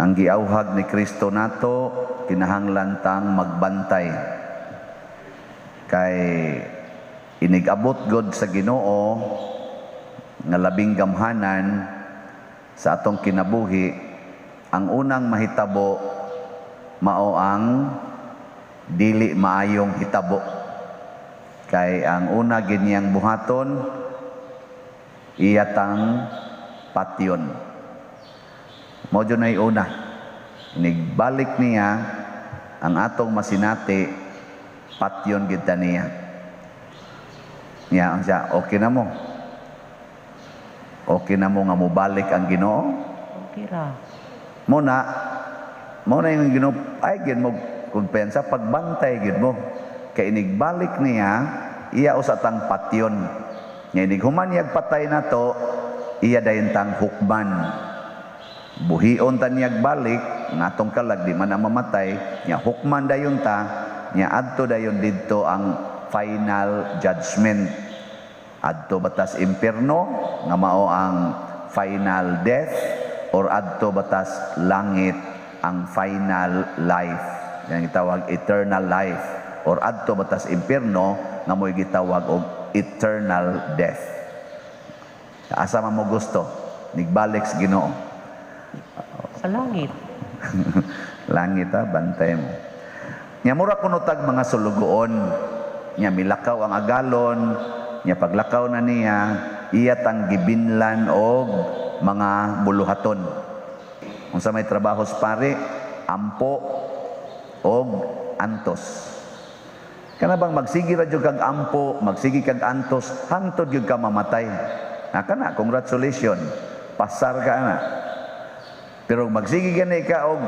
Ang giawhag ni Kristo nato, kinahanglan tang magbantay. Kay inigabot god sa Ginoo nga labing gamhanan sa atong kinabuhi, ang unang mahitabo mao ang dili maayong hitabo. Kay ang una giniyang buhaton, iya tang patyon. Mao jud nay una. Inigbalik niya ang atong masinati, patyon gid ta niya. Niya ang siya, okay na mo. Okay na mo nga mobalik ang Ginoo? Okay ra. Mo na yung Ginoo ay gid mo kumpiyansa, pagbantay gid mo. Kay inigbalik niya, iya usa tang patyon. Nya inig human niyag patay nato, iya dayon tang hukman. Buhion ta niyag balik, nga atong kalag di man na mamatay, nya hukman dayon ta, nya adto dayon didto ang final judgment. Adto batas impierno nga mao ang final death, or adto batas langit, ang final life. Yan gitawag eternal life, or adto batas impierno nga mo'y gitawag og eternal death. Asa man mo gusto nigbalik sa Ginoo? Sa langit. Langit ha, bantay mo. Nya mura kuno tag mga sulugoon. Nya milakaw ang agalon, nya paglakaw na niya, iya tang gibinlan og mga buluhaton. Unsa may trabaho sa pari? Ampo og antos. Kana bang magsigi ra jud kag ampo, magsigi kag antos, hangtod gyud ka mamatay. Na kana, congratulations. Pasar ka na. Pero magsige gani ka og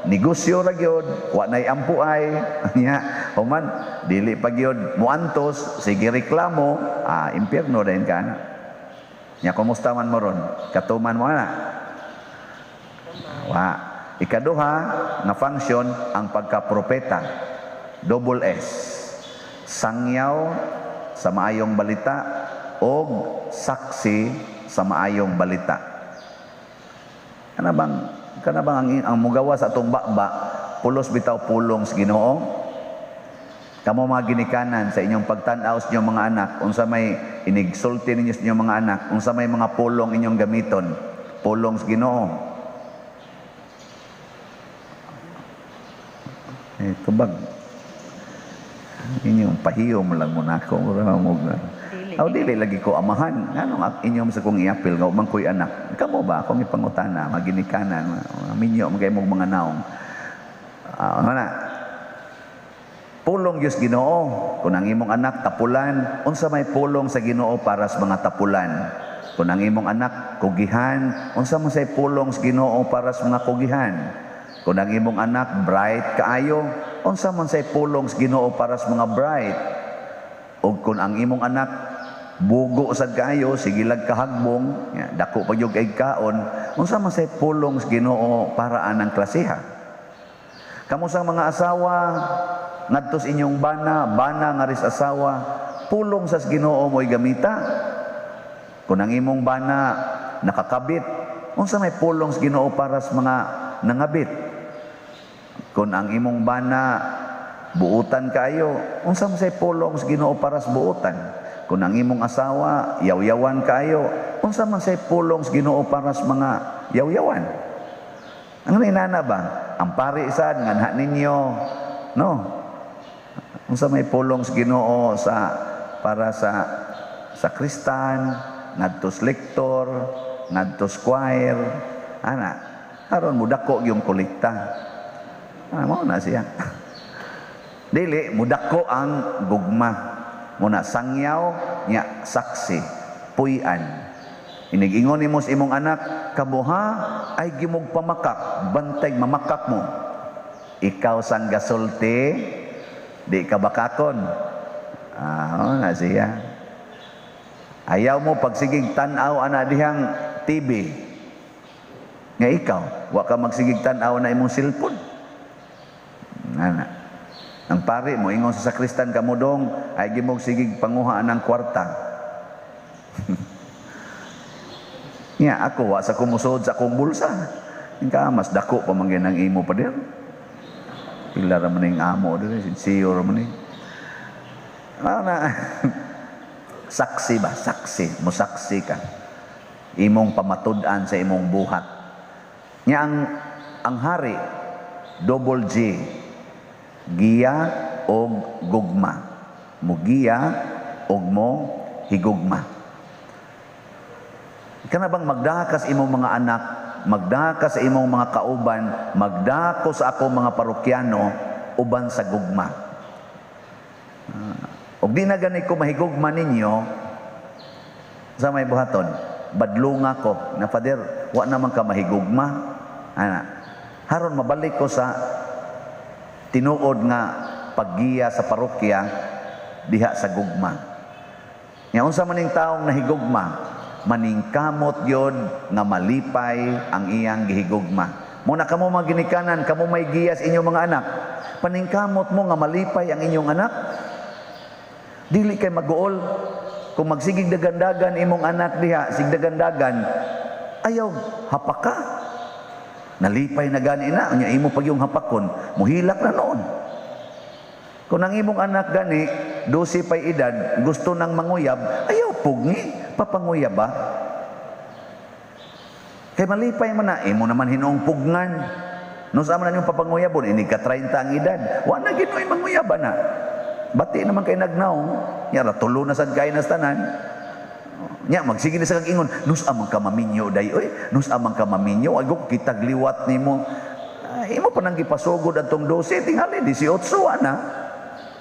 negosyo ra gyud, wa nay ampo ay, nya, human dili pa gyud muantos, sige reklamo, impierno dayon ka na. Nya kumusta man mo ron? Katuman mo na? Wa. Ikaduha nga function, ang pagkapropeta. Double S. Sangyaw sa maayong balita og saksi sa maayong balita. Kana bang ang mugawa sa atong baba pulos bitaw pulong sa Ginoo? Kamo mga ginikanan, sa inyong pagtan-aw sa inyong mga anak, unsa may inigsulti ninyo sa inyong mga anak, unsa may mga pulong inyong gamiton? Pulong sa Ginoo. Eh, tubag. Inyong pahiyo mo lang muna ako. Mura mo na. Aw, dili lagi ko amahan. Nganong inyong sa kong iapil nga umang ko'y anak? Kamo ba akong ipangutana, mga ginikanan, mga minyo, mga imong mga naong. Ano na? Pulong Diyos Ginoo. Kung ang imong anak tapulan, unsa may pulong sa Ginoo para sa mga tapulan? Kung ang imong anak kugihan, unsa man say pulong sa Ginoo para sa mga kugihan? Kung ang imong anak bright kaayo, unsa man say pulong sa Ginoo para sa mga bright? Ug kung ang imong anak bugo sad kaayo, sige lag kahagbong, ya, dako pa gyud kay kaon, unsa man say pulong sa Ginoo para anang klasiha? Kamo sa mga asawa, ngadto sa inyong bana, bana nga ris asawa, pulong sa Ginoo mo'y gamita. Kung ang imong bana nakakabit, unsa may pulong sa Ginoo para sa mga nangabit? Kung ang imong bana buutan kayo, unsa man say pulong sa Ginoo para sa buutan? Kung ang imong asawa yaw-yawan kayo, unsa man say pulong sa Ginoo para sa mga yaw-yawan? Ang inana ba? Ang pari sad nganha ninyo, no? Unsa may pulong sa Ginoo sa para sa sakristan, ngadtos lektor, ngadtos choir, ana, aron mudako gyung kolekta. Ah, mao na siya. Dili mudako ang gugma. Muna sangyaw nya saksi, puy-an. Inigingon nimo sa imong anak, kabuha ay gimog pamakak, bantay mamakak mo. Ikaw sang gasulti, di ka bakakon. Ah, na siya. Ayaw mo pagsigig tan-aw ana dihang TV. Nga ikaw, wa ka magsigig tan-aw na imong cellphone. Ana. Ang pari mo ingon sa sakristan, kamo dong ay gimog sigig panguha ng kwarta. Nya ako wa sa kumusod sa akong bulsa. Ka mas dako pa man gyud ang imo, pader. Pila ra man ning amo diri, sincere ra man ni. Ano na saksi ba? Saksi, musaksi ka. Imong pamatud-an sa imong buhat. Nya ang hari, double G. Giya og gugma. Mugiya og mo higugma. Kana bang magdaha ka sa imong mga anak, magdaha ka sa imong mga kauban, magdaha ko sa akong mga parokyano uban sa gugma. Og di na gani ko mahigugma ninyo, sa may buhaton, badlunga ko, na "Father, wa naman ka mahigugma." Ana, haron mabalik ko sa tinuod nga paggiya sa parokya diha sa gugma. Nya unsa man ning taong nahigugma, maningkamot gyud nga malipay ang iyang gihigugma. Mo na kamo mga ginikanan, kamo may giya sa inyong mga anak. Paningkamot mo nga malipay ang inyong anak. Dili kay maguol. Kung magsigig dagandagan imong anak diha, sig dagandagan, ayaw hapaka. Nalipay na gani na, unya imo pag yung hapakon, muhilak na noon. Kung ang imong anak gani, 12 pa'y edad, gusto nang manguyab, ayaw pugni, papanguyab ba? Kay malipay man na, imo naman hinuong pugnan. No sa man yung papanguyabon, ini ka 30 ang edad. Wa na ginoy manguyaba na. Bati naman kay nagnaong, nya ra tulo na sad kay nas tanan. Nya magsige na sa kag ingon, "Nus amang ka maminyo day oy, nus amang ka maminyo, agok kitag liwat nimo." Ah, imo pa nang gipasugod atong 12, tingali 18 wa na.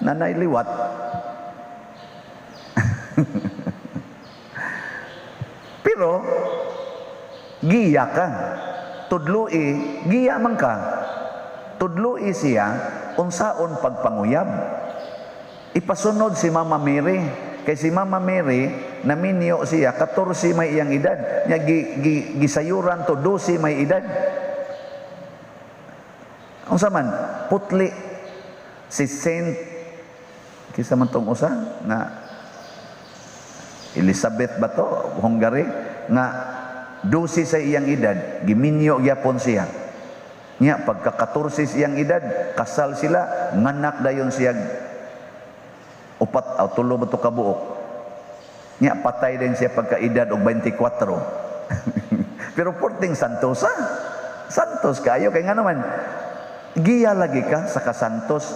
Nanay liwat. Pero giya ka. Tudloi, giya man ka. Tudloi siya unsaon pagpanguyab. Ipasunod si Mama Mary. Kay si Mama Mary, naminyo siya, 14 may iyang edad. Nya gisayuran to 12 may edad. Unsa man? Putli. Si Saint, kisa man tong usa, nga Elizabeth ba to? Hungary, nga 12 sa iyang edad, giminyo gyapon siya. Nya pagka 14 sa iyang edad, kasal sila, nganak dayon siya upat o tulo ba to kabuok. Nya patay din siya pagka edad og 24. Pero porting santos ah. Santos kayo kay nga naman giya lagi ka sa kasantos.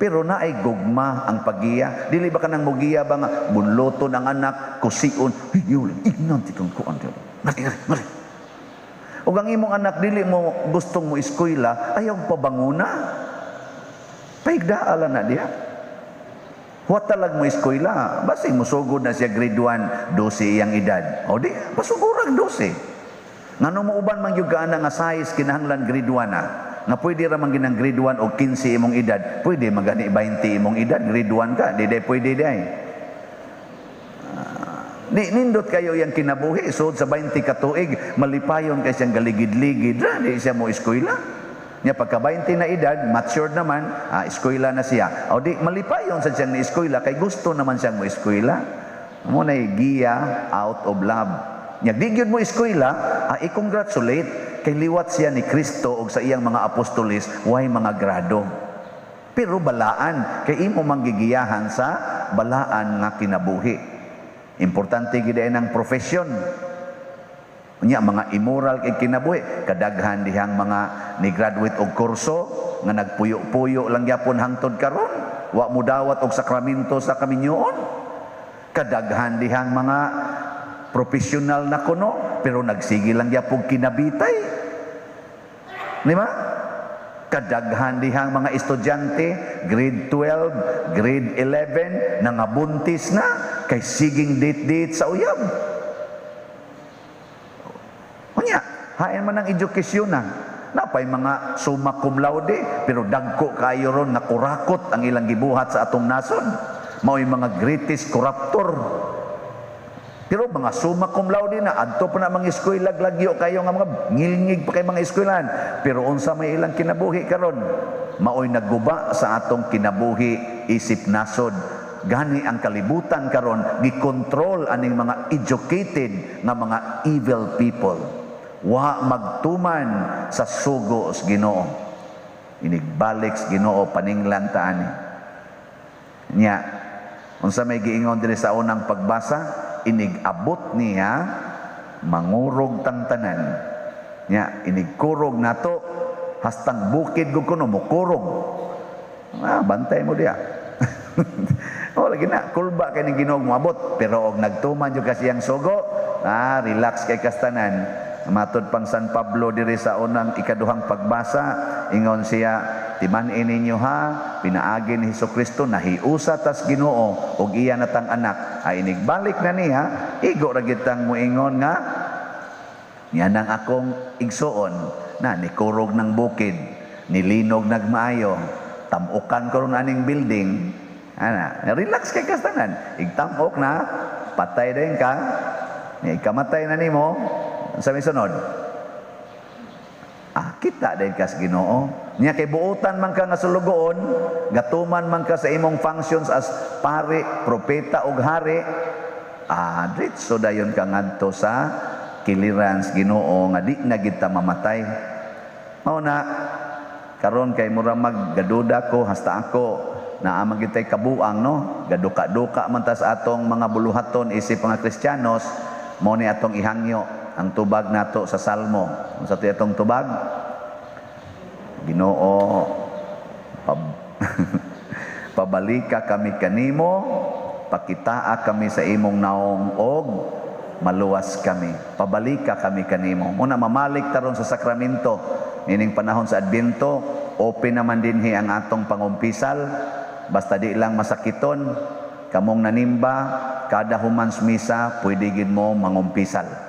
Pero naay gugma ang paggiya. Dili ba kanang mugiya ba nga bunloton ang anak, kusion, hiyo ignan ti kang kuan. Ngari, ngari, ngari. Ug ang imong anak dili mo gustong mo eskwela, ayaw pabanguna. Paigdaala na diha. Wa talag mo eskwela, basing musugod na siya grade 1, 12 iyang edad. O di, pasugurag 12. Ngano mo uban man gyud ka ana nga size kinahanglan grade 1 na. Nga pwede ra man ginang grade 1 o 15 imong edad, pwede magani 20 imong edad, grade 1 ka, di day pwede day. Ni nindot kayo yang kinabuhi, sud sa 20 ka tuig, malipayon kay siyang galigid-ligid, ra di siya mo eskwela. Nya pagka 20 na edad, matured naman, eskwela na siya. O di malipayon sa siyang ni eskwela kay gusto naman siyang mo eskwela. Mo na giya out of love. Nya di gyud mo eskwela, i-congratulate kay liwat siya ni Kristo og sa iyang mga apostoles way mga grado. Pero balaan kay imo manggigiyahan sa balaan nga kinabuhi. Importante gid ang profesyon. Unya mga immoral kay kinabuhi, kadaghan dihang mga ni graduate og kurso nga nagpuyo-puyo lang gyapon hangtod karon, wa mo dawat og sakramento sa kaminyoon. Kadaghan dihang mga profesional na kuno pero nagsige lang gyapon kinabitay. Di ba? Kadaghan dihang mga estudyante, grade 12, grade 11, nangabuntis na kay siging date-date sa uyab. Unya, hain man ang edukasyon na. Napay mga summa cum laude, pero dagko kayo ron nga kurakot ang ilang gibuhat sa atong nasod. Mao'y mga greatest corruptor. Pero mga summa cum laude na, adto pa na mga eskwela, lagyo kayo nga mga ngilngig pa kay mga eskwelahan. Pero unsa may ilang kinabuhi karon, mao'y nagguba sa atong kinabuhi isip nasod. Gani ang kalibutan karon gikontrol aning mga educated nga mga evil people. Wa magtuman sa sugo sa Ginoo. Inigbalik sa Ginoo, paninglan ta ani. Nya, unsa may giingon diri sa unang pagbasa, inig-abot niya mangurog tang tanan. Nya, inigkurog nato hastang bukid gud kuno mokurog. Ah, bantay mo diya. Oh, lagi na, kulba kay ning Ginoo moabot, pero og nagtuman jud kasi ang sugo, ah, relax kay kastanan. Matod pang San Pablo diri sa unang ikaduhang pagbasa, ingon siya, "Timan-i ninyo ha, pinaagi ni Hesus Kristo nahiusa tas Ginoo ug iya natang anak." Ay inigbalik na niya, igo ra gid tang moingon nga niya nang akong igsuon na nikurog ng bukid, nilinog nagmaayo, tamukan ko ron aning building. Ana, relax kay kastanan. Igtamok na, patay din ka, ikamatay na nimo, sa may sunod, ah, kita din kas Ginoo. Niya kay buutan man ka nga sulugoon, gatuman man ka sa imong functions as pari, propeta ug hari, ah, diretso dayon ka ngadto sa kiliran sa Ginoo nga di na gid ta mamatay. Mao na karon kay mura maggaduda ko, hasta ako naa man gid tay kabuang, no, gaduka-duka man ta sa atong mga buluhaton isip mga Kristiyanos. Mao ni atong ihangyo ang tubag nato sa Salmo. Unsa to atong tubag? "Ginoo, pabalika kami kanimo, pakitaa kami sa imong naong og maluwas kami. Pabalika kami kanimo." Muna mamalik taron sa sakramento nining panahon sa Adbiento, open naman dinhi ang atong pangumpisal, basta di lang masakiton. Kamong nanimba, kada humans misa pwede gid mo mangumpisal.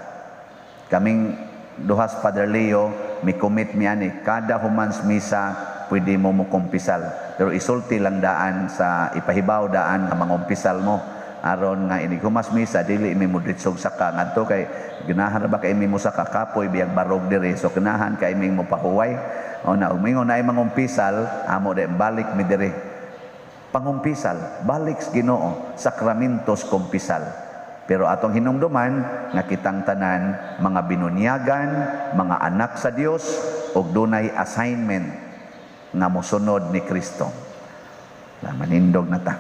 Kaming duhas Father Leo, mi commit mi ani, kada humans misa pwede mo mokumpisal, pero isulti lang daan sa ipahibaw daan nga mangumpisal mo aron nga inig humas misa dili mi modritsog saka ngadto kay ganahan ra ba kay mi mo saka, kapoy biyag barog diri, so ganahan kay mi mo pahuway. O na umingon na ay mangumpisal, amo de balik mi diri pangumpisal, balik sa Ginoo, sakramentos kumpisal. Pero atong hinumduman nga kitang tanan mga binunyagan, mga anak sa Dios ug dunay assignment nga mosunod ni Kristo. La manindog na ta.